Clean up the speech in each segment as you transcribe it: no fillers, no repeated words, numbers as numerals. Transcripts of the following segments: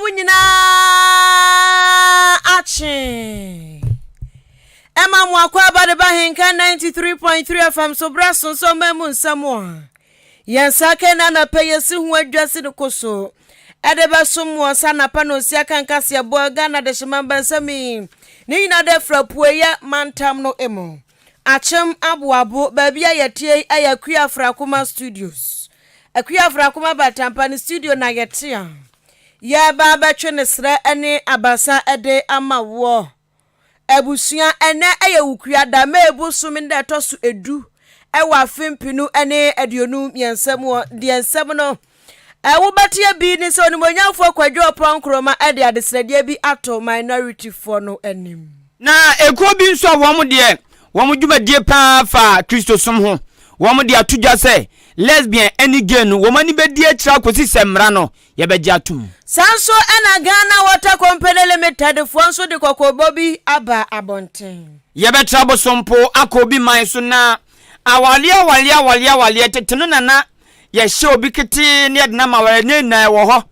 Mema mo nyinaa akye. Ɛma mo akɔ aba de ba Henka 93.3 FM so berɛ so nso ɔma mu nsɛm a yɛn nsa ka na anapa yɛsi ho adwa si no ko so ɛde bɛsom wɔ sa anapa na osi aka nkaseɛboa Ghana de hyema mbansɛm yi ne nyinaa de fra pueyɛ mantam no mu. Akyem Aboabo, baabi a yɛteɛ yi yɛ Akua Afrakoma Studios. Akua Afrakoma Batampa ne studio na yɛte a yɛreba abɛtwe ne serɛ ne abasa de ama woɔ. Abusua, ɛnɛ yɛ Wukua da, May bosome da ɛtɔ so edu wɔ afe mpenu ne 23 mu. Deɛ nsɛm no wobɛteɛ bi ne sɛ Onimuonyamfoɔ Kwadwo Ɔpɔn Nkrumah de adesrɛdeɛ bi ato minorityfoɔ no anim. Na ekuo bi nso a wɔn deɛ wɔn dwumadie paa fa Kristosom ho, wɔn de ato dwa sɛ lesbian ne gay no wɔn ani bɛdi akyire akɔsi sɛ mmara no yɛbɛgye atom. Saa nso na Ghana Water Company Limited foɔ nso de kɔkɔbɔ bi aba abɔnten. Yɛbɛtra bosompo akɔ obi man so na awareɛ awareɛ awareɛ awareɛ tete no na na yɛhyɛ obi ketee na yɛde no ama awareɛ ne nyinaa ɛwɔ hɔ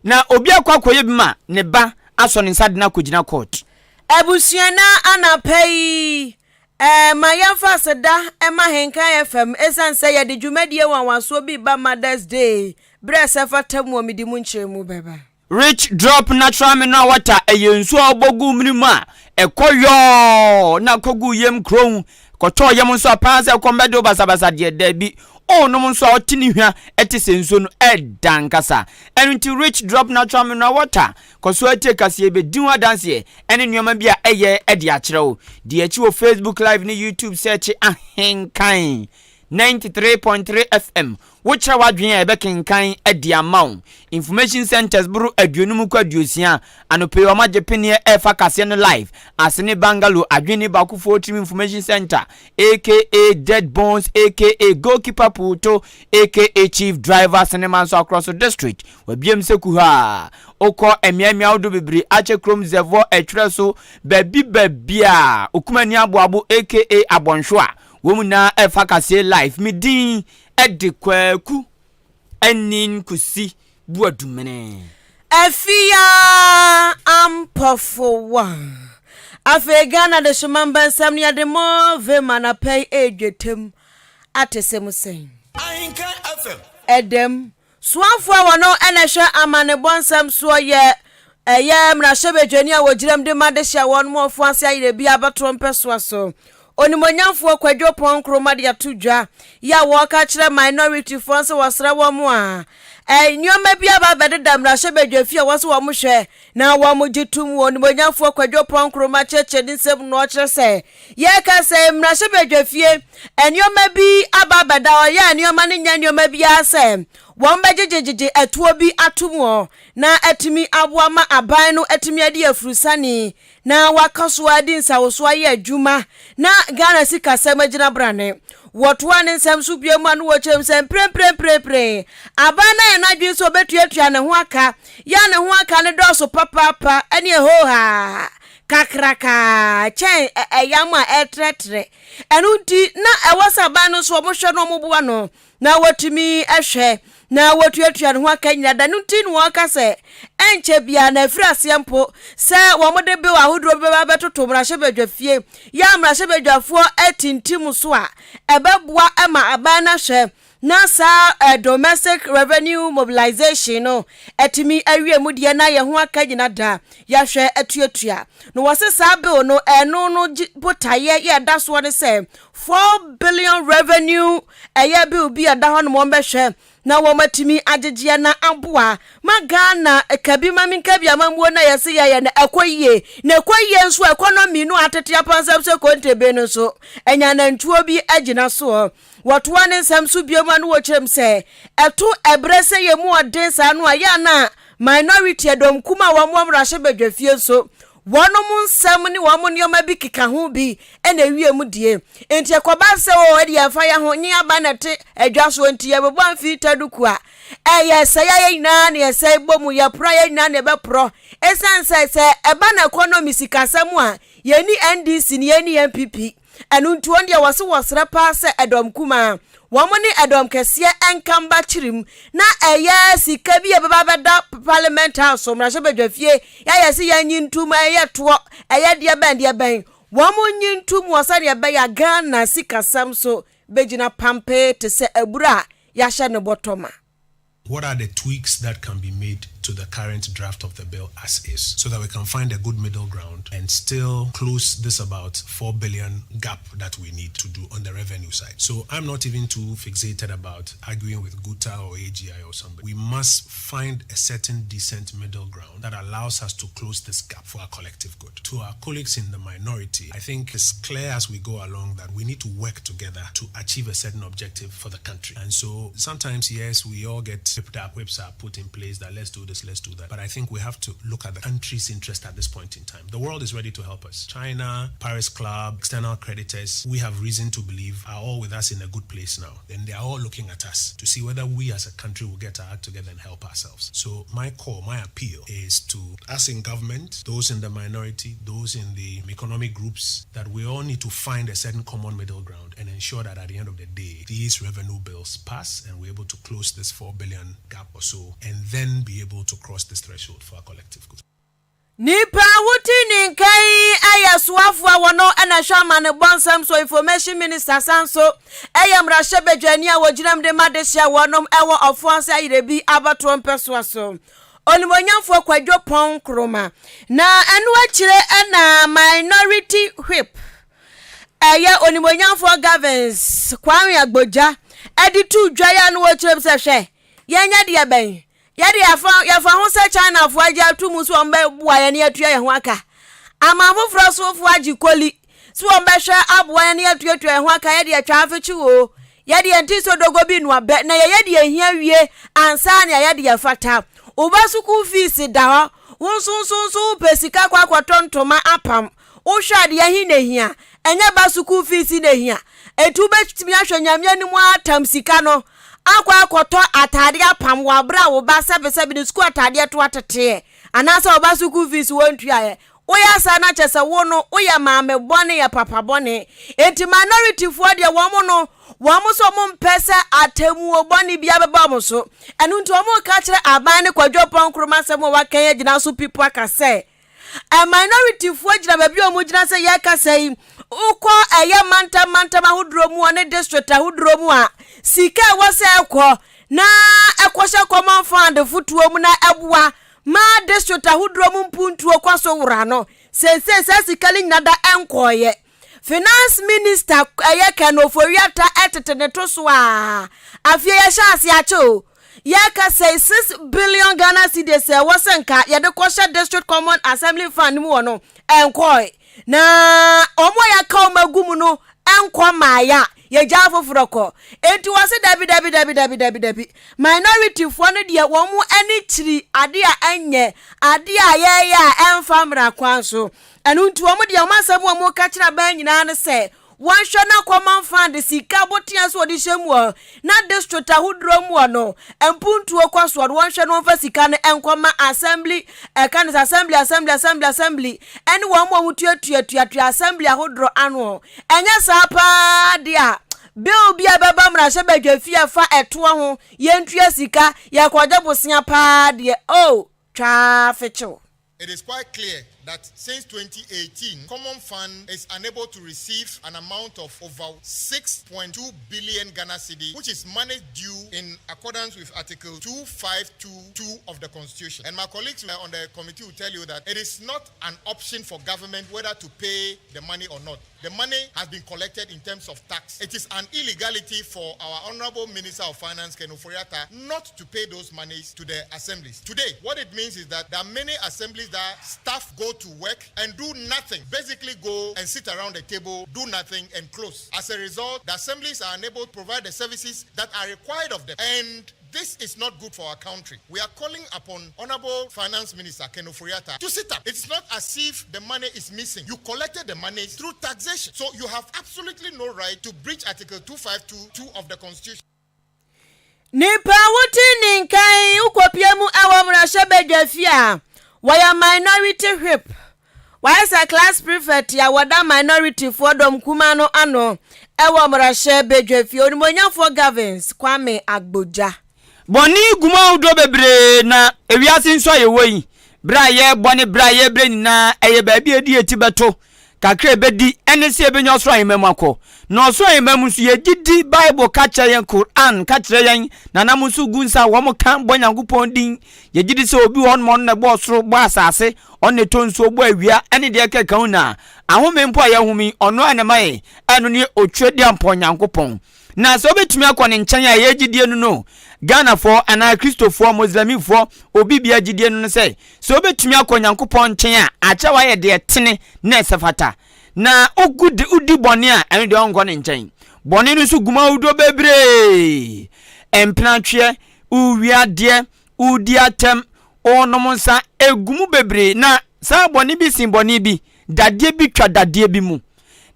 na obi akɔ akɔyɛ bi ma ne ba asɔ ne nsa de no akɔgyina court. Abusua na anapa yi eh, ma yɛmfa aseda ma Henkan FM ɛsiane sɛ yɛde dwumadie nwanwasoɔ bi ba Mother's Day berɛ a ɛsɛ fata mu a mede mu nkyerɛmu bɛba. Rich Drop Natural Mineral Water ɛyɛ nsuo a wobɔ gu mene mu a ɛkɔ yɔɔ na akɔ gu yam kronn, kɔtɔ yam nso a paa sɛ ɛkɔm bɛde wo basabasa deɛ daabi, wonom nso a wote ne hwa ɛte sɛ nsuo no ɛda ankasa. Ɛno nti Rich Drop Natural Mineral Water kɔ so atie kaseɛ bɛdi ho adanseɛ ɛne nneɛma bi a ɛyɛ ɛde akyerɛ wo. Di akyi wɔ Facebook Live ne YouTube search Ahenkan 93.3 FM Wokyerɛ w'adwene a yɛbɛkenkan de ama wo. Information centres boro 50 kɔ 60. Anɔpa yi wɔagye peneɛ ɛrefa kaseɛ no live. Asene Bungalow, Adwene Bakofoɔ Tirim Information Centre, aka Dead Bones aka Goalkeeper Puuto aka Chief Driver Cinema nso Akorɔso District. Wabiem sɛ kuhaa. Wokɔ mmeammea ahodoɔ bebree, Akyɛ Kurom, Zɛvoɔ, Ɛtwerɛ so, baabi baabiara. Okumani Aboabo aka Abɔnhwoa, wɔn nyinaa ɛrefa kaseɛ live. Me din de Kwaku Anin Kusi Boadumene. Afia Ampɔfowa. Afei Ghana de soma mba nsɛm no yɛde mo vem anapa yi ɛredwatam atesɛm sɛn. Ahenkan FM. Ɛdam. Soafoɔ a wɔno na ɛhwɛ amanebɔ nsɛm soɔ yɛ ɛyɛ mmarahyɛbadwani a wɔgyinam de ma dehye a wɔn ɔfo ase ayerɛ bi abatoɔ mpɛsoa so. Onimuonyamfoɔ Kwadwo Pɔn Nkrumah de ato dwa yi a wɔreka kyerɛ minority foɔ sɛ wɔsrɛ wɔn a nneɛma bi aba abɛdeda mmarahyɛbadwa fie a wɔsɛ wɔn hwɛ na wɔn gye tom. Wɔ Onimuonyamfoɔ Kwadwo Pɔn Nkrumah kyerɛkyerɛ ne nsɛm no ɔkyerɛ sɛ yɛreka sɛ mmarahyɛbadwa fie nneɛma bi aba abɛda hɔ yɛ a nneɛma no nyɛ nneɛma biara sɛ wɔn bɛgyegyegyegye ɛtoɔ bi atom hɔ na atumi aboa ma aban no atumi adi afurusane na waka so adi nsawoso ayɛ adwuma na Ghana sikasɛm agyina brane. Wɔtoa ne nsɛm so bio mu a no wɔkyerɛ mu sɛ mprempremprempren aban no ayɛ n'adwene sɛ ɔbɛtuatua ne ho aka yɛ a ne ho aka no dɔɔso papaapa ne ɛhoohaa kakrakaa kyɛn ɛyam a ɛretrɛtrɛ. Ɛno nti na ɛwɔ sɛ aban no nso wɔhwɛ no wɔboa no na wɔtumi hwɛ na wɔtuatua ne ho aka nyina da no nti na wɔka sɛ ɛnkyɛ biara na afiri aseɛ mpo sɛ wɔde bill ahodoɔ bi bɛba bɛtoto mmarahyɛbadwa fie yɛ a mmarahyɛbadwafoɔ atintim so a ɛbɛboa ma aban no ahwɛ na saa domestic revenue mobilization no atumi awie mu deɛ na yɛn ho aka nyina da yɛahwɛ atuatua na wɔse saa bill no ɛno no botaeɛ yɛ ɛda soɔ ne sɛ 4 billion revenue ɛyɛ bill bi a ɛda hɔ nom wɔn bɛhwɛ na wɔn atumi agyegyeɛ na aboa ma Ghana kabi ma mi nkabi amammuo na yɛse yɛyɛ no ɛkɔ yie na ɛkɔ yie nso economy no atete apansam sɛ kontebe no nso ɛnya nantuo bi agyina soɔ. Wɔtoa ne nsɛm so bio ma no wɔkyerɛ mu sɛ ɛto ɛberɛ sɛ yɛ mu ɔden saa no a yɛ ana minority ɛdɔm kum a wɔn wɔ mmarahyɛbadwa fie nso wɔnom nsɛm ne wɔn nneɛma bi keka ho bi ɛna ewie mu die nti ɛkɔba sɛ o ɛde yɛmfa yɛ ho nye aba na ɛte adwa soɔ nti yɛbɛbɔ amfi taduku a ɛyɛ sɛ yɛayɛ nyinaa na yɛsɛ bɔ mu yɛporɔ yɛ nyinaa na yɛbɛporɔ ɛsiane sɛ sɛ ɛba na economy sikasɛm a yɛni NDC ne yɛni NPP. Ɛno nti wɔn deɛ wɔse wɔsrɛ paa sɛ ɛdɔm kumaa wɔn ne ɛdɔm kɛseɛ nka mba kyirim na ɛyɛ sika bi a ɛbɛba abɛda Parliament House, mmarahyɛbadwafie, yɛayɛ se yɛnye ntom, ɛyɛ toɔ, ɛyɛ deɛ bɛn deɛ bɛn, wɔn nye ntom wɔ sɛdeɛ ɛbɛyɛ a Ghana sikasɛm so bɛgyina pampee te sɛ abura a yɛahyɛ no bɔtɔ ma. What are the tweaks that can be made to the current draft of the bill as is so that we can find a good middle ground and still close this about 4 billion gap that we need to do on the revenue side? So I'm not even too fixated about arguing with GUTA or AGI or somebody. We must find a certain decent middle ground that allows us to close this gap for our collective good. To our colleagues in the minority, I think it's clear as we go along that we need to work together to achieve a certain objective for the country. And so sometimes, yes, we all get whipped up, whips are put in place that let's do this, let's do that. But I think we have to look at the country's interest at this point in time. The world is ready to help us. China, Paris Club, external creditors, we have reason to believe are all with us in a good place now. And they are all looking at us to see whether we as a country will get our act together and help ourselves. So my call, my appeal is to us in government, those in the minority, those in the economic groups, that we all need to find a certain common middle ground and ensure that at the end of the day, these revenue bills pass and we're able to close this 4 billion gap or so and then be able to cross this threshold for our collective good. Nipa a wote ne nka yi yɛ soafoɔ a wɔno na ɛhwɛ amanebɔ nsɛm so, Information Minister, san so yɛ mmarahyɛbadwani a wɔgyinam de ma dehyeɛ wɔnom wɔ Ɔfoase Ayerɛbi abatoɔ mpɛsoa so, Onimuonyamfoɔ Kwadwo Pɔn Nkrumah. Na ɛno akyire na Minority Whip ɛyɛ Onimuonyamfoɔ Gavins Kwame Agbodza de too dwa yi a na wɔkyerɛ mu sɛ hwɛ yɛnyɛ deɛ bɛn Yɛde yɛfa yɛfa ho sɛ Chinafoɔ agye ato mu sɛ wɔbɛboa yɛn na yɛatua yɛn ho aka. Aman foforɔ sofoɔ agye koli sɛ wɔbɛhwɛ aboa yɛn na yɛatuatua yɛn ho aka. Yɛde yɛtwa afekye oo, yɛde yɛn ti sɛ dogo bi noa bɛ na yɛyɛ deɛ ɛhia wie ansa na yɛayɛ deɛ ɛfata. Wo ba sukuu fees da hɔ, wo nso nso nso wopɛ sika kɔ akɔtɔ ntoma apam. Wohwɛ a deɛ ɛhe na ɛhia? Ɛnyɛ ba sukuu fees na ɛhia? Enti wobɛtumi ahwɛ Nyame anim atam sika no akɔ akɔtɔ atade apam wɔ abere a wo ba sɛbesɛbe ne sukuu atadeɛ to ateteɛ anaasɛ wo ba sukuu fees wɔntuaeɛ. Woyɛ saa na kyerɛ sɛ wo no woyɛ maame bɔne yɛ papa bɔne. Enti minority foɔ deɛ wɔn no wɔn nso wɔn mpɛ sɛ atemmuo bɔne biara bɛba wɔn so. Ɛno nti wɔn reka kyerɛ aban ne Kwadwo Oppong Nkrumah asɛm a waka yi agyina so pipo aka sɛ Minority foɔ gyina baabi a wɔn gyina sɛ yɛrekasa yi, wokɔ ɛyɛ mantam mantam ahodoɔ mu ne district ahodoɔ mu a, sika a ɛwɔ sɛ ɛkɔ na ɛkɔhyɛ common fund fotoɔ mu na ɛboa ma district ahodoɔ mu mpuntuo kɔ so wora no, seesei saa sika no nyina da ɛnkɔɔyɛ. Finance minister ɛyɛ Ken Ofori-Atta ɛtete ne to so a, afei yɛhyɛ ase akyɛ o. Yɛreka sɛi, 6 billion Ghana cedis a ɛwɔ sɛ nka yɛde kɔhyɛ District Common Assembly Fund no mu wɔ no, ɛnkɔe. Na wɔn a yɛaka wɔn agu mu no nkɔ mmaeɛ a, yɛgya afoforɔ kɔ. Enti wɔse dabi, dabi, dabi, dabi, dabi, dabi. Minorityfoɔ no deɛ wɔn ani kyiri adeɛ a ɛnyɛ, adeɛ a yɛreyɛ a ɛmfa mmara kwan so. Ɛno nti wɔn deɛ wɔn asɛm a wɔka kyerɛ aban nyinaa ne sɛ, Wɔnhwɛ na Common Fund sika botea so wɔde hyɛ mu hɔ na district ahodoɔ mu hɔ no mpuntuo kɔ soɔ no wɔnhwɛ na wɔmfa sika no nkɔma assembly ɛka no sɛ assembly assembly assembly assembly ɛne wɔn a wɔtuatua tuatua assembly ahodoɔ ano. Ɛnyɛ saa paa deɛ a bill bi a ɛbɛba mmarahyɛ badwa fie ɛfa ɛtoɔ ho yɛntua sika yɛkɔgye bosea paa deɛ oh twaa fekyew. It is quite clear that since 2018, Common Fund is unable to receive an amount of over 6.2 billion Ghana cedi, which is money due in accordance with Article 2522 of the Constitution. And my colleagues on the committee will tell you that it is not an option for government whether to pay the money or not. The money has been collected in terms of tax. It is an illegality for our Honorable Minister of Finance, Ken Ofori-Atta, not to pay those monies to the assemblies. Today, what it means is that there are many assemblies that staff go to work and do nothing. Basically go and sit around the table, do nothing and close. As a result, the assemblies are unable to provide the services that are required of them. And this is not good for our country. We are calling upon Honorable Finance Minister Ken Ofori-Atta to sit up. It's not as if the money is missing. You collected the money through taxation. So you have absolutely no right to breach Article 2522 of the Constitution. Nipa a wote ne nka yi wokɔpia mu wɔ mmarahyɛbadwa fie a, wɔyɛ Minority Whip. Wayɛ sɛ class prefect a wɔda minorityfoɔ dɔm kumaa no ano wɔ mmarahyɛ badwafie, Onimuonyamfoɔ Gavins Kwame Agbodza. Bɔne gu mu ahodoɔ bebree na ewiase nso a yɛwɔ yi, berɛ a yɛrebɔ ne berɛ a yɛrebrɛ nyinaa, ɛyɛ baabi a yɛde yɛn ti bɛto. Kakra a ɛbɛdi ne sɛ yɛbɛnya ɔsoro ahemman mu akɔ. Na ɔsoro ahemman mu nso, yɛgye di, Bible ka kyerɛ yɛn, Qur'an ka kyerɛ yɛn, nananom nso gu nsa a wɔka bɔ Nyankopɔn din. Yɛgye di sɛ obi wɔ hɔnom a ɔno na ɛbɔ ɔsoro, bɔ asase, ɔno na ɛtɔ nsuo, bɔ awia, ne deɛ ɛkeka ho nyinaa. Ahome mpo a yɛhome yi, ɔno ara na ɛma yɛn. Ɛno ne Otwedeampɔn Nyankopɔn. Na sɛ wobɛtumi akɔ ne nkyɛn a ɛyɛ gyidie no no, Ghanafoɔ anaa Kristofoɔ, Muslimfoɔ, obi biara gyidie no no sɛ, sɛ wobɛtumi akɔ Nyankopɔn nkyɛn a, akyerɛ wayɛ deɛ ɛtene na ɛsɛ fata. Na wogu de, wodi bɔne a, ɛno deɛ ɔnkɔ ne nkyɛn. Bɔne no nso gu mu ahodoɔ bebree. Mpenatweɛ, wowia adeɛ, wodi atɛm, wonom nsa, ɛgu mu bebree. Na saa bɔne bi sen bɔne bi, dadeɛ bi twa dadeɛ bi mu.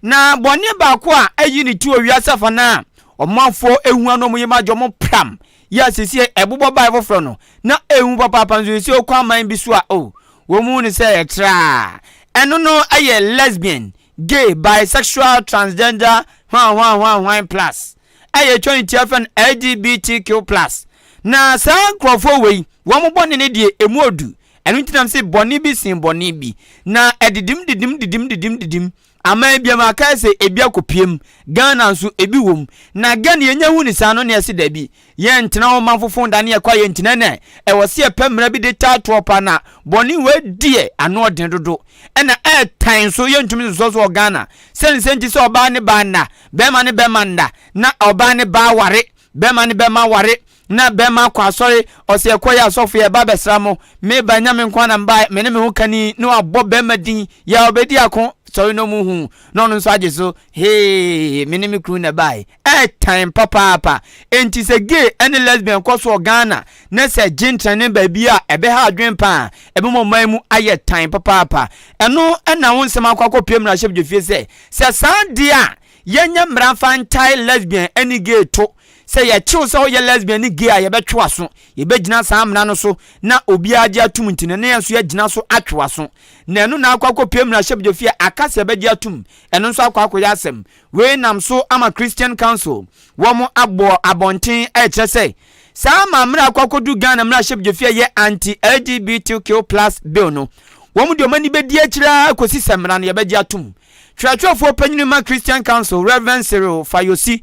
Na bɔne baako a ayi ne ti wɔ wiase afanaa a ɔmanfoɔ ehu ano ɔmo yam agye ɔmo pram yɛ a sesie ɛbobɔ bae foforɔ no na ehu papaapa nso sesie okɔ aman bi so a oh wɔn hu no sɛ ɛyɛ traa ɛno no ɛyɛ lesbian, gay, bisexual, transgender hwan hwan hwan hwan plus a yɛtwa ne ti afɛ no LGBTQ plus na saa nkorɔfoɔ wei wɔn bɔne no deɛ emu odu Ɛno nti na mese bɔne bi sen bɔne bi, na ɛdedim dedim dedim dedim dedim. Aman biam akae sɛ ebi akɔpiem, Ghana nso ebi wom. Na Ghana yɛnya hu ne saa no na yɛse dabi, yɛntena hɔ mma mfofo nda ne yɛkɔ a yɛntina nɛ. Ɛwɔ sɛ yɛpɛ mmara bi de taa toɔ paa na bɔne wei deɛ ano ɔden dodo. Ɛna ɛɛtan nso yɛntumi nsosɔ so wɔ Ghana. Sɛne sɛ nti sɛ ɔbaa ne baa nna, bɛɛma ne bɛɛma nna, na ɔbaa ne baa ware, bɛɛma ne bɛɛma ware, Na bɛɛma akɔ asɔre, ɔse ɛkɔ yɛ asɔfo yɛ ba bɛsra mo, me ba nya me nkoa na mbae, me ne me ho kani, na wabɔ bɛɛma din, yɛ ɔbɛdi ako, sɔre na ɔmu hu, na ɔno nso agye so, hee, me ne me kunu na ɛbae. Ɛɛtan papaapa. Enti sɛ gay ɛne lesbian kɔ so wɔ Ghana, na sɛ gye ntrɛne baabi a, ɛbɛha adwen paa, ɛbɛma ɔman mu ayɛ tan papaapa. Ɛno na wo nsɛm akɔ akɔpue mmarahyɛbdwafie sɛ, sɛ saa deɛ a, yɛnyɛ mmara mfa ntae lesbian ɛne gay to, Sɛ yɛkye wo sɛ woyɛ lesbian ne gay a, yɛbɛtwe w'aso. Yɛbɛgyina saa mmara no so na obiara agye atom nti no, na yɛn nso yɛagyina so atwe w'aso. Na ɛno na akɔ akɔpue mmarahyɛbadwafie a aka sɛ yɛbɛgye atom. Ɛno nso akɔ akɔyɛ asɛm. Wei nam so ama Christian Council wɔn abɔ abɔnten rekyerɛ sɛ saa ama mmara akɔ akɔdu Ghana mmarahyɛbadwafie a ɛyɛ anti-LGBTQ plus bill no, wɔn deɛ wɔn ani bɛdi akyire ara kɔsi sɛ mmara no yɛbɛgye atom. Twerɛtwerɛfoɔ panyini ma Christian Council, Rev. Cyril Fayosi,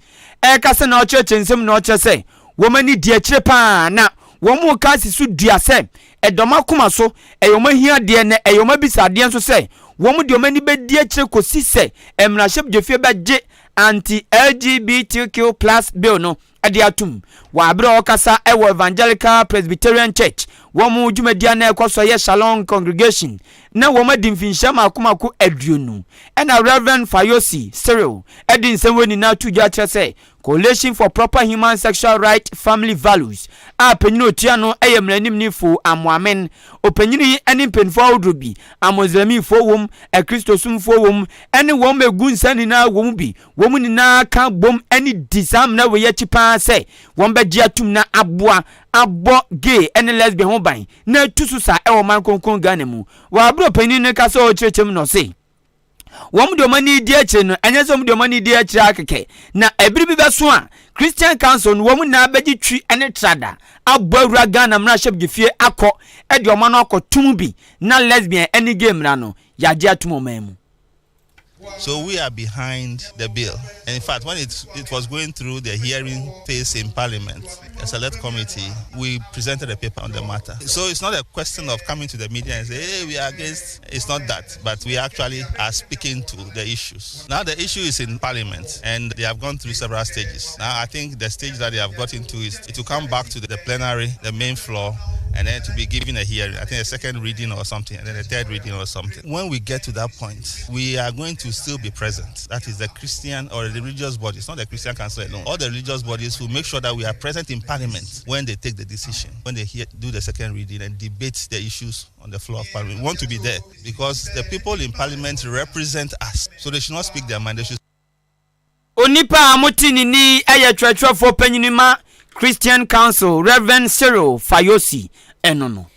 rekasa na ɔkyerɛkyerɛ nsɛm na ɔkyerɛ sɛ wɔn ani di akyire pa ara na wɔn reka asi so dua sɛ ɛda wɔn akoma so, ɛyɛ wɔn ahiadeɛ na ɛyɛ wɔn abisadeɛ nso sɛ wɔn de wɔn ani bɛdi akyire kɔsi sɛ mmarahyɛbdwafie bɛgye anti-LGBTQ plus bill no de atom. Wɔ bere a ɔrekasa wɔ Evangelical Presbyterian Church wɔn dwumadi a na ɛkɔ so yɛ Shalom Congregation na wɔn adi mfinhyia mmaako mmaako 20 ɛna Rev. Fayosi Cyril de nsɛm wei nyinaa to dwa kyerɛ sɛ Coalition for Proper Human Sexual Right Family Values a panyin a otua no yɛ mmaranimni Fo Amoamen. Ɔpanyin yi ne mpanyinfoɔ ahodoɔ bi a Muslimfoɔ wom, Akristosomfoɔ wom, ne wɔn a egu nsa nyinaa wɔ mu bi Wɔn nyinaa ka bom ne di saa mmara wei akyi paa sɛ wɔbɛgye atum na aboa abɔ gay ne lesbian ho ban na atu so saa ɛwɔ ɔman kronkron Ghana mu. Wɔ abere ɔpanyin no kasa a ɔrekyerɛkyerɛ mu no ɔse wɔn de wɔn ani di akyire no ɛnyɛ sɛ wɔn de wɔn ani di akyire ara kɛkɛ na ɛbere bi bɛso a Christian Council no wɔn nyinaa bɛgye twi ne trada abɔ awura Ghana mmarahyɛbdwafie akɔ de wɔn ano akɔtom bi na lesbian ne gay mmara no yɛagye atom ɔman mu. So we are behind the bill. And in fact, when it, it was going through the hearing phase in Parliament, a select committee, we presented a paper on the matter. So it's not a question of coming to the media and say, hey, we are against. It's not that, but we actually are speaking to the issues. Now the issue is in Parliament, and they have gone through several stages. Now I think the stage that they have got into is to come back to the plenary, the main floor, and then to be given a hearing. I think a second reading or something, and then a third reading or something. When we get to that point, we are going to still be present. That is the Christian or the religious bodies, not the Christian Council alone. All the religious bodies will make sure that we are present in Parliament when they take the decision, when they hear, do the second reading and debate the issues on the floor of Parliament. We want to be there because the people in Parliament represent us. So they should not speak their mind. They should Onipa a mote ne nne yi yɛ Kyerɛkyerɛfoɔ Panyin ma Christian Council, Rev. Cyril Fayosi, ɛno no.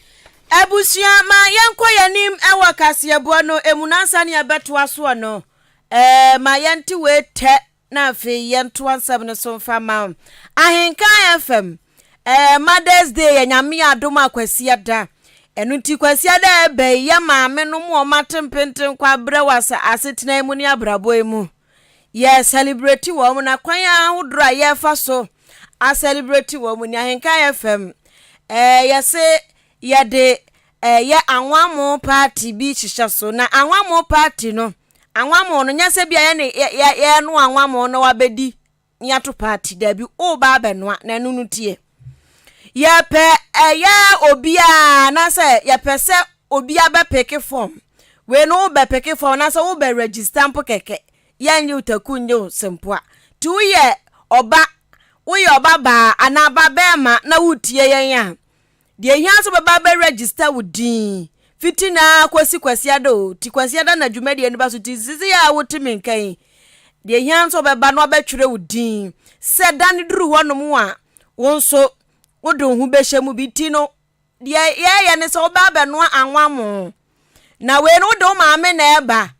Abusua, ma yɛnkɔ yɛn anim wɔ kaseɛboɔ no mu na ansa na yɛbɛtoa soɔ no, eh, ma yɛnte wei tɛ na afei yɛntoa nsɛm no so mfa ma wo. Ahenkan FM, eh, Mother's Day yɛ Nyame adom a Kwasiada. Ɛno nti Kwasiada a ɛba yi, yɛ maame nom wɔn ate mpenten kɔ abrɛ wɔ asetena yi mu ne abrabɔ yi mu. Yɛ celebrate wɔn na kwan ahodoɔ a yɛfa so a celebrate wɔn ni. Ahenkan FM, eh, yɛse yɛde ɛyɛ anwammo party bi hyehyɛ so na anwammo party no anwammo no nyɛ sɛ bia yɛne yɛno anwammo na wabɛdi na yɛato party daabi woba abɛnoa na ɛno no tie yɛpɛ ɛyɛ obiara anaasɛ yɛpɛ sɛ obiara bɛpeke form wei no wobɛpeke form anaasɛ wobɛ register mpo kɛkɛ yɛnyɛ wo taku nyɛ wo sempoa nti woyɛ ɔba woyɛ ɔba baa anaa ba bɛrima na wotie yɛn a Deɛ ɛhia nso bɛba abɛ register wo din fiti na kɔsi Kwasiada o, ti Kwasiada na dwumadie no ba so ti sisi a wote me nka yi deɛ ɛhia nso bɛba na wabɛtwerɛ wo din sɛ da no duru hɔnom a wo nso wode wo ho bɛhyɛ mu bi ti no deɛ yɛyɛ ne sɛ wobɛ abɛnoa anwamo na wei no wode wo maame na ɛba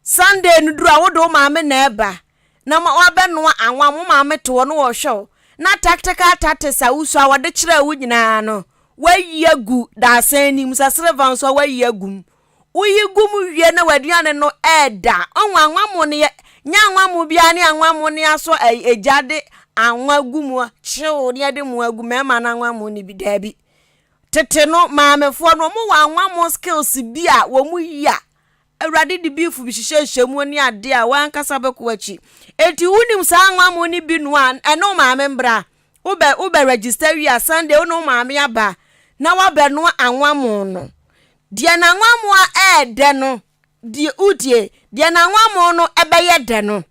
Sunday no duru a, wode wo maame na ɛba na wabɛnoa anwa, wo maame te hɔ na ɔrehwɛ wo, na tactical tactics a wosua a wɔde kyerɛɛ wo nyinaa no, woayi agu dadesɛn no mu, sɛ silver nso a woayi agu mu. Woyi gu mu wie na w'aduane no ɛɛda. Ɔhu anwammo no yɛ, nyɛ anwammo biara ne anwammo no asɔ egya de anwa gu mu, kyew ne yɛde mo agu mmarima no anwammo no bi, daabi. Tete no, maamefoɔ no, wɔn wɔ anwammo skills bi a wɔn yi a, Awurade de beef bi hyehyɛhyɛ mu ne adeɛ a w'ankasa bɛkɔ w'akyi. Enti wonim saa anwammo no bi noa a, ɛne wo maame mbra. Wobɛ wobɛ register wie a, Sunday wo ne wo maame aba na wabɛnoa anwammo no. Deɛ n'anwammo a ɛɛdɛ no, deɛ wotie, deɛ n'anwammo no ɛbɛyɛ dɛ no,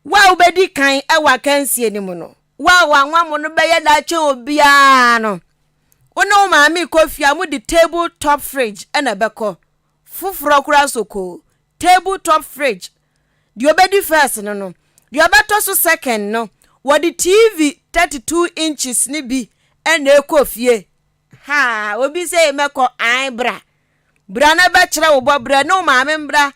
wo a wobɛdi kan wɔ akansie no mu no, wo a w'anwammo no bɛyɛ dɛ akyɛn obiara no, Wo ne wo maame rekɔ fie a, mode table top fridge na ɛbɛkɔ. Foforɔ koraa sokoo. Table top fridge. Deɛ ɔbɛdi first no no. Deɛ ɔbɛtɔ so second no, wɔde TV 32 inches no bi na ɛkɔ fie. Haa, obi sɛ mɛkɔ, ae bra. Bra na bɛkyerɛ wo bɔ, brɛ ne wo maame mbra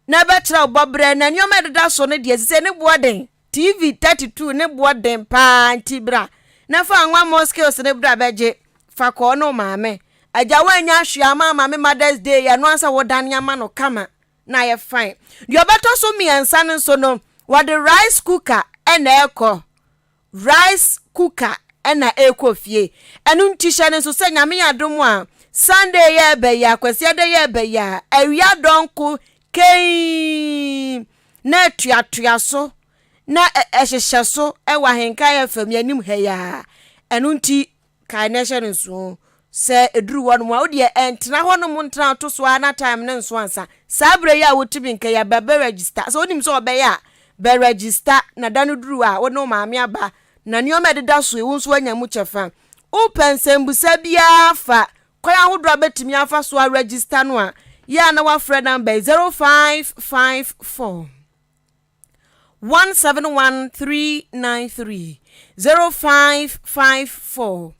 na bɛkyerɛ wo bɔ, brɛ na nneɛma ɛdeda so no deɛ sɛ ne boɔ den. TV 32 ne boɔ den paa nti bra na fa anwammɔ skills no bra bɛgye fa kɔɔ ne wo maame. Agya woannya hwee ama ama me mother's day ɛno ara sɛ wodane ama no kama na ayɛ fine. Deɛ ɔbɛtɔ so mmiɛnsa no nso no wɔde rice cooker na ɛkɔ. Rice cooker na ɛrekɔ fie. Ɛno nti hyɛ no nso sɛ Nyame adom a Sunday yɛ ɛbɛ yi a Kwasiada yɛ ɛbɛ yi a awia dɔnko keii na ɛtoatoa so na ɛhyehyɛ so wɔ Ahenkan FM yɛn anim ha yi ara. Ɛno nti Kae na hyɛ no nsow sɛ eduru hɔnom a, wo deɛ ɛntena hɔnom ntena to so ara na time no nso ansa. Saa berɛ yi a wotumi nka yi a, bɛ bɛ register. Sɛ wonim sɛ ɔbɛyɛ a, bɛ register na da no duru a, wo ne wo maame aba na nneɛma a ɛdeda so yi, wo nso woanya mu kyɛfa. Wopɛ nsɛmbusa biara fa kwan ahodoɔ a wobɛtumi afa so a register no a, yɛ a na woafrɛ number yi 0554. 171393 0554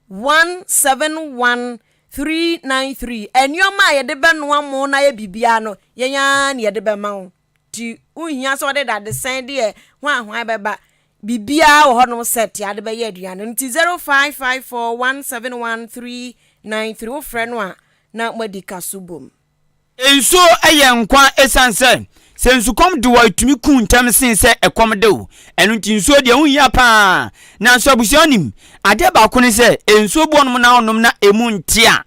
171393 Nneɛma a yɛde bɛnoa mo na ayɛ biribiara no, yɛn ara na yɛde bɛma wo. Nti wonhia sɛ wɔde dadesɛn deɛ hwan hwan bɛba. Biribiara wɔ hɔnom sɛ te ade bɛyɛ aduane no. Nti 0554 171393 wofrɛ no a na moadi ka so bom. Nsuo yɛ nkwa ɛsiane sɛ, sɛ nsukɔm de wo a ɛtumi ku wo ntɛm sen sɛ ɛkɔm de wo. Ɛno nti nsuo deɛ ɛho hia pa ara. Nanso abusua wonim, adeɛ baako ne sɛ, nsuo bi wɔnom na wonom na ɛmu nte a,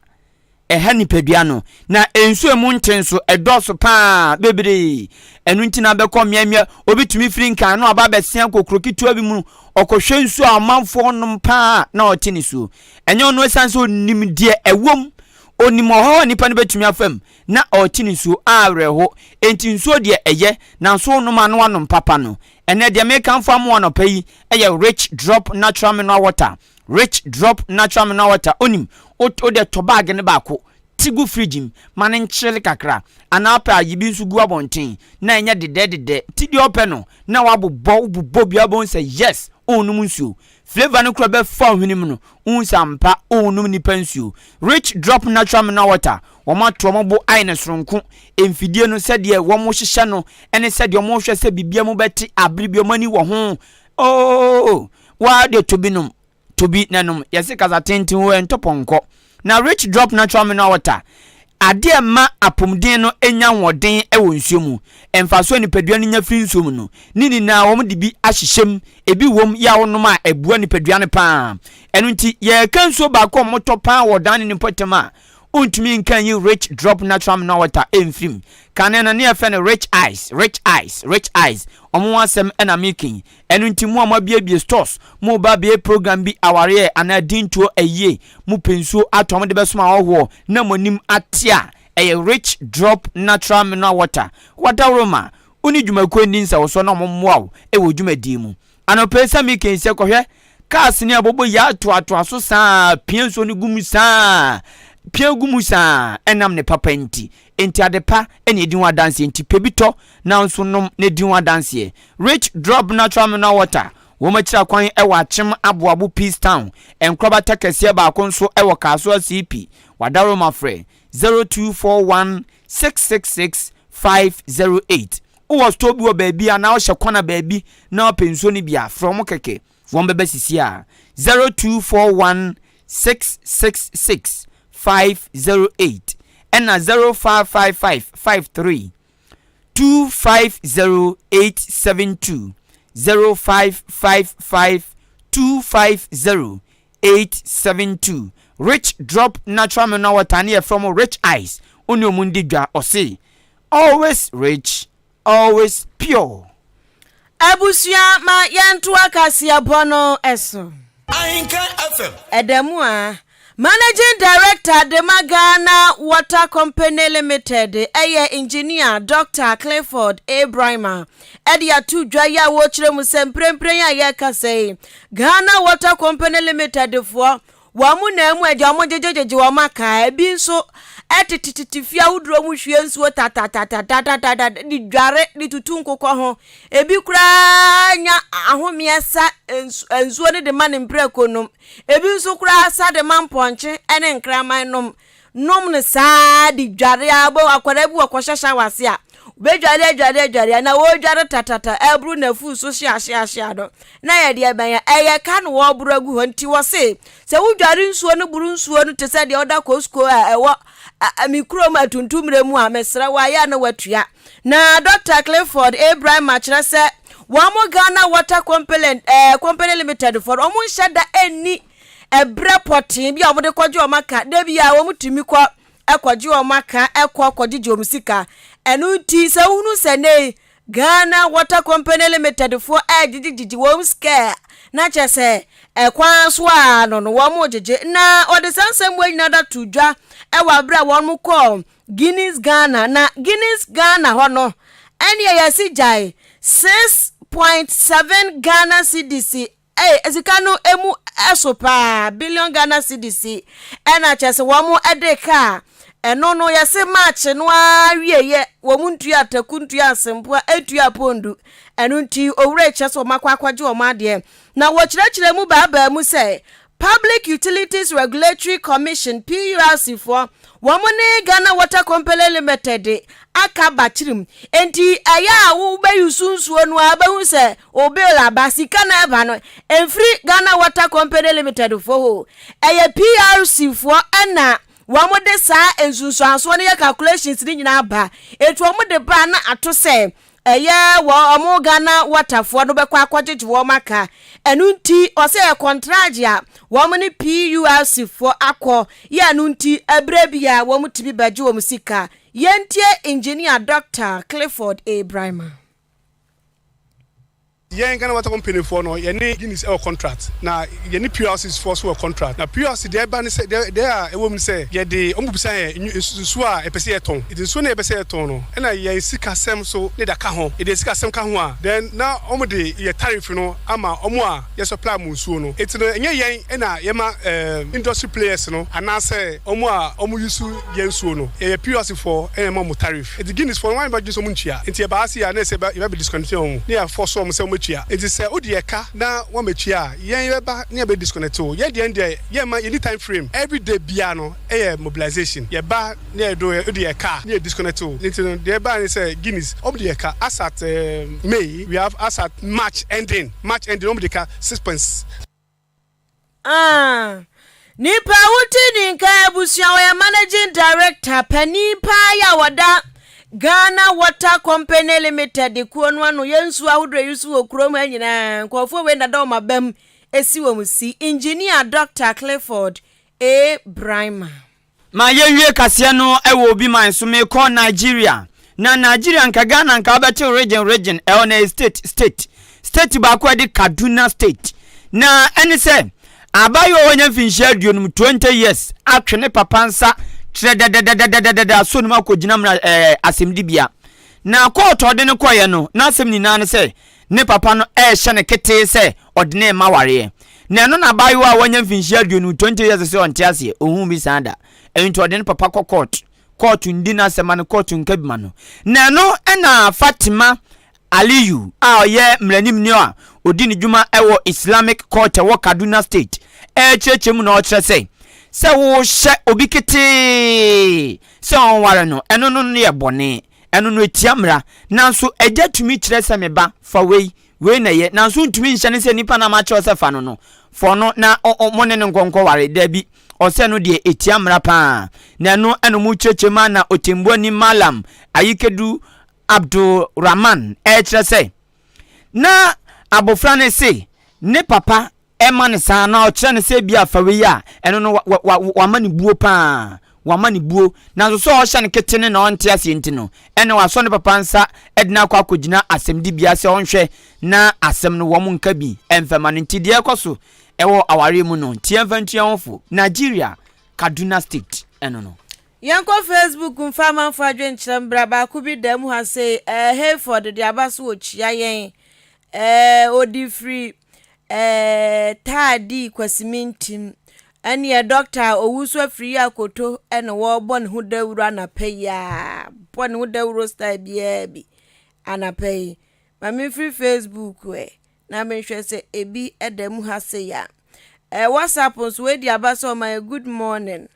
ɛha nipadua no. Na nsuo a ɛmu nte nso, ɛdɔɔso pa ara bebree. Ɛno nti na bɛkɔ mmeammea, obi tumi firi Nkan na waba abɛsea kɔ kuro ketewa bi mu, ɔkɔhwɛ nsuo a ɔmanfoɔ nom pa ara na ɔte ne suo. Ɛnyɛ ɔno ɛsiane sɛ ɔnim deɛ ɛwɔ mu. Onim ɔhaw a nipa no betumi afa mu na ɔrete ne nsuo a awerɛho. Enti nsuo deɛ ɛyɛ, nanso wonom a na woanom papa no. Ɛnnɛ deɛ merekamfo ama wo anɔpa yi yɛ Rich Drop Natural Mineral Water. Rich Drop Natural Mineral Water, wonim, wo deɛ tɔ baage no baako, te gu fridge mu ma no nkyele kakra, anaa wopɛ a yi bi nso gu abɔnten na ɛnyɛ dedɛɛdedɛ. Ti deɛ wopɛ no na woabobɔ, wobobɔ bi a wobɛhu sɛ yes! Worenom nsuo. Flavour no koraa bɛfa wo hwene mu no, wohu sɛ ampa worenom nnipa nsuo. Rich Drop Natural Mineral Water, wɔato wɔn bo ayɛ no soronko. Mfidie no, sɛdeɛ wɔhyehyɛ no ne sɛdeɛ wɔhwɛ sɛ biribiara mu bɛte abere bi wɔn ani wɔ ho. Oh, wo ara deɛ tɔ bi nom. To bi na nom. Yɛse kasa tenten o, ɛntɔ pɔnkɔ. Na Rich Drop Natural Mineral Water, adeɛ a ɛma apomuden no nya ahoɔden wɔ nsuo mu. Mfasoɔ a nipadua no nya firi nsuo mu no, ne nyinaa wɔde bi ahyehyɛ mu. Ebi wom yɛ a wonom a ɛboa nipadua no paa. Ɛno nti, yɛreka nsuo baako a wɔtɔ paa wɔ Dan ne ne mpɔtam a, wontumi nka nyi Rich Drop Natural Mineral Water mfiri mu. Kane no, ne yɛfrɛ no Rich Ice, Rich Ice, Rich Ice. Wɔn ho asɛm na mereka yi. Ɛno nti mo a moabiebie stores, mo reba abɛyɛ program bi, awareɛ anaa dintoɔ ayie, mo pɛ nsuo atɔ a mode bɛsom ahɔhoɔ na mo anim ate a, ɛyɛ Rich Drop Natural Mineral Water. W'adaworoma, wo ne dwumakuo nni nsawɔsoɔ na wɔmmoa wo wɔ dwumadie mu. Anɔpa yi sɛ meka yi sɛ kɔhwɛ cars ne abobo yi atoatoa so saa pia nsuo no gu mu saa pia gu mu saa ɛnam ne papa nti. Enti ade pa na edi ho adanseɛ nti pɛ bi tɔ na nso nom na di ho adanseɛ. Rich Drop Natural Mineral Water, Wɔn akyiri akwan wɔ Akyem Aboabo Peace Town, nkorabata kɛseɛ baako nso wɔ Kasoa CP. Wadaroma frɛ 0241 666 508. Wowɔ store bi wɔ baabi anaa wohyɛ kɔna baabi na wopɛ nsuo no bi a, frɛ wɔn kɛkɛ. Wɔn bɛba sisi a. 0241 666 508 ɛna 0555 53 250872 0555 250872 Rich Drop Natural Mineral Water ne yɛfrɛ mo Rich Ice wo ne ɔmo ndi dwa ɔse always rich always pure. Abusua ma yɛntoa kaseɛbɔ no so. Ahenkan FM. Ɛda mu a, Managing Director de ma Ghana Water Company Limited yɛ Engineer Dɔkta Clifford A. Braimah de ato dwa yi a wɔrekyerɛ mu sɛ mprempren a yɛrekasa yi, Ghana Water Company Limited foɔ Wɔn nan mu agya, wɔgyegyegyegye wɔn aka, ebi nso tetetete fie ahodoɔ mu hwie nsuo tatatatatata de dware de tutu nkokɔ ho. Ebi koraa nya ahomeɛ sa nsuo no de ma ne mprako nom. Ebi nso koraa sa de ma mpɔnkye ne nkraman nom. Nom no saa de dware ara wobɛhu akwadaa bi wɔ kɔhyɛ shower ase a, obɛdware adware adware a na ɔredware tatata ɛreboro n'afu so hyeahyeahyea no na yɛ deɛ bɛn a ɛyɛ ka na wɔreboro agu hɔ nti wɔse sɛ wodware nsuo no boro nsuo no te sɛ deɛ ɔda Costco a ɛwɔ me kurom atuntummerɛ mu a mesrɛ wo ayɛ a na watua na Dr. Clifford Abraham akyerɛ sɛ wɔn mo Ghana Water Company, eh, Company Limited foɔ no wɔn nhyɛ da ɛnni Ɛberɛ pɔtee bi a wɔde kɔgye wɔn aka, da bi a wɔtumi kɔ kɔgye wɔn aka, kɔ kɔgyegye wɔn sika. Ɛno nti sɛ wohunu sɛ nnɛ yi Ghana Water Company Limited foɔ ɛregyegyegyegye wɔn sika a, na kyerɛ sɛ ɛkwan so a no no wɔn regyegye. Na wɔde saa nsɛm wei nyinaa da to dwa ɛwɔ aberɛ a wɔn kɔɔ Guinness Ghana. Na Guinness Ghana hɔ no, ɛneɛ yɛsi gyae 6.7 Ghana cedis Ei, sika no emu so paa, billion Ghana cedis ɛna kyerɛ sɛ wɔn de kaa ɛno no yɛse March no ara wieɛ wɔn ntua ataku ntua asempoa ntua pondu ɛno nti owura kyerɛ sɛ wɔn akɔ akɔgye wɔn adeɛ na wɔkyerɛkyerɛ mu baabaa mu sɛ Public Utilities Regulatory Commission, PURC, foɔ, wɔn ne Ghana Water Company Limited aka bakyirim. Enti ɛyɛ a wobɛyusu nsuo no a wobɛhu sɛ wo bill aba, sika no ɛba no, ɛmfiri Ghana Water Company Limited foɔ hɔ o. Ɛyɛ PURC foɔ ɛna wɔn de saa nsunsuansoɔ no yɛ calculations no nyinaa ba. Enti wɔn de ba a na ato sɛ Ɛyɛ wɔn Ghana water foɔ no bɛkɔ akɔgyegye wɔn aka. Ɛno nti ɔsɛ yɛ kɔntragye a wɔn ne PURC foɔ akɔ yɛ ɛno nti ɛberɛ biara wɔn tumi bɛgye wɔn sika. Yɛntie Engineer Doctor Clifford A. Braimah. Yɛn Ghana Water Company foɔ no yɛne Guinness wɔ contract na yɛne PURC foɔ nso wɔ contract na PURC deɛ ɛba ne sɛ deɛ deɛ a ɛwɔ mu ne sɛ yɛde wɔn bisa yɛn nsuo a yɛpɛ sɛ yɛtɔn nti nsuo no a yɛpɛ sɛ yɛtɔn no ɛna yɛn sikasɛm nso ne da ka ho yɛde yɛn sikasɛm ka ho a then na wɔn de yɛ tariff no ama wɔn a yɛ supply wɔn nsuo no nti no ɛnyɛ yɛn na yɛma ɛɛ industry players no anaasɛ wɔn a wɔn use yɛn nsuo no yɛyɛ PURC foɔ na ɛma wɔn tariff. Nti Guinness foɔ no wɔn adwene sɛ wɔn ntua nti yɛbaa ase a na ɛsɛ yɛba bɛ discontinue wɔn na yɛ force wɔn sɛ wɔn. woatua. Nti sɛ wode yɛ ka na woamɛtua a, yɛn yɛbɛba na yɛbɛ disconnect wo. Yɛn deɛ deɛ yɛmma yɛnni time frame. Every day biara no yɛ mobilization. Yɛba na yɛde wode yɛ ka a na yɛ disconnect wo. Nti no deɛ ɛbaeɛ ne sɛ Guinness wɔde yɛ ka as at May, we have as at March ending, March ending wɔde ka 6. Ah, nipa a wote ne nka abusua ɔyɛ managing director panin paa yɛ a wɔda Ghana Water Company Limited kuo no ano yɛ nsuo ahodoɔ yi so wɔ kurom ha nyinaa nkurɔfoɔ wei dada wɔn abam esi wɔn si engineer Dr. Clifford A. Braimah. Ma yɛnwie kaseɛ no wɔ obi man so mekɔ Nigeria na Nigeria nka Ghana nka wobɛte region region ɛhɔ na ɛyɛ state state state baako a ɛde Kaduna state na ɛne sɛ abaayewa a wanya mfinhyia aduonum 20 years atwe ne papa nsa kyerɛ dɛdɛdɛdɛdɛdɛ aso no mu akɔgyina mmara ɛɛ asɛmdibea na kɔɔtɔ ɔde no kɔeɛ no n'asɛm nyinaa ne sɛ ne papa no ɛrehyɛ no ketee sɛ ɔde ne rema awareɛ. Na ɛno na abaayewa a wanya mfinhyia aduonu, 20 years sɛ ɔnte aseɛ, ɔhuu bi saa da. Ɛno nti ɔde ne papa kɔ court. Court ndi n'asɛm ma no, court nka bi ma no. Na ɛno na Fatima Aliyu a ɔyɛ mmaranimni a ɔdi ne dwuma wɔ Islamic Court ɛwɔ Kaduna State ɛrekyerɛkyerɛ mu na ɔkyerɛ sɛ sɛ wohyɛ obi ketee sɛ ɔnware no, ɛno no yɛ bɔne. Ɛno no ɛtia mmara. Nanso agya tumi kyerɛ sɛ me ba, fa wei, wei na ɛyɛ. Nanso wontumi nhyɛ no sɛ nipa no a makyerɛ wo sɛ fa no no, fa ɔno na mo ne no nkɔ nkɔware. Dabi, ɔsɛ no deɛ ɛtia mmara paa. Na ɛno na wɔkyerɛkyerɛ mu a na Ɔtɛmbuani Mallam Ayikedu Abdulrahman ɛrekyerɛ sɛ na abɔfra no se ne papa Ɛma no saa na ɔkyerɛ no sɛ ebia fa wei a, ɛno no wama no buo paa, wama no buo. Nanso sɛ ɔhyɛ no kete no na ɔnte aseɛ nti no, ɛnna wasɔ ne papa nsa de no akɔ akɔgyina asɛmdibea sɛ ɔnhwɛ na asɛm no wɔn nka bi mfa ma no. Nti deɛ ɛrekɔ so wɔ awareɛ mu no, nti yɛmfa ntua ho fo. Nigeria, Kaduna State, ɛno no. Yɛnkɔ Facebook mfa amanfoɔ adwenkyerɛ mbra, baako bi da mu ha sei, ɛɛ Hayford de aba so ɔkyia yɛn, ɛɛ ɔdi firi ɛɛ Taadi Kwasimintim, ɛneɛ Dɔkta a ɔwu so afiri yi akoto ɛna wɔrebɔ ne ho dawuro anapa yi a, bɔ ne ho dawuro style biara bi anapa yi. Ma memfiri Facebook ɛ na menhwɛ sɛ ebi da mu ha sei a. Ɛɛ WhatsApp nso wei de aba sɛ ɔma yɛ good morning.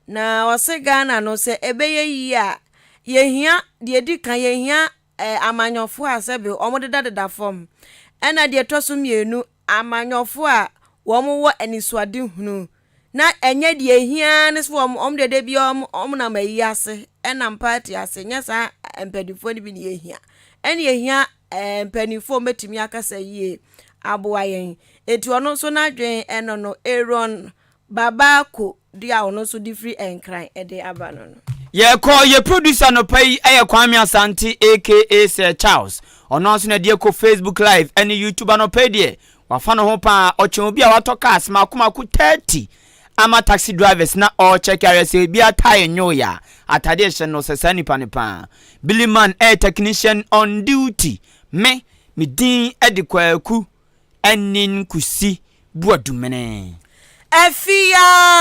Na ɔse Ghana no sɛ ɛbɛyɛ yie a, yɛhia, deɛ ɛdi kan yɛhia eh, amanyɔfoɔ a sɛbe wɔn dedadeda fam. Ɛna deɛ ɛtɔ so mmienu, amanyɔfoɔ a wɔn wɔ anisoadehunu. Na ɛnyɛ deɛ ɛhia ara ne sɛ wɔn, wɔn deɛ da biara wɔn, wɔn nam ayi ase, ɛnam party ase. Nyɛ saa mpanimfoɔ no bi na yɛhia. Ɛna yɛhia eh, mpanimfoɔ a wɔbɛtumi akasa yie aboa yɛn. Enti ɔno nso n'adwene ɛno no, Aaron Babaako dua a ɔno nso de firi Nkran de aba no no. Yɛkɔ yɛ producer anɔpa yi yɛ Kwame Asante aka Sir Charles. Ɔno ara nso na ɛde ɛkɔ Facebook live ɛne YouTube anɔpa yi deɛ wafa ne ho paa ɔkyɛn obi a watɔ cars mako mako 30 ama taxi drivers na ɔrekyɛke ahwɛ sɛ ebi atae nyoeɛ a atadeɛ hyɛ no sɛ saa nipa no paa. Billy Man ɛyɛ technician on duty. Me, me din de Kwaku Anin Kusi Boadumene. Afia!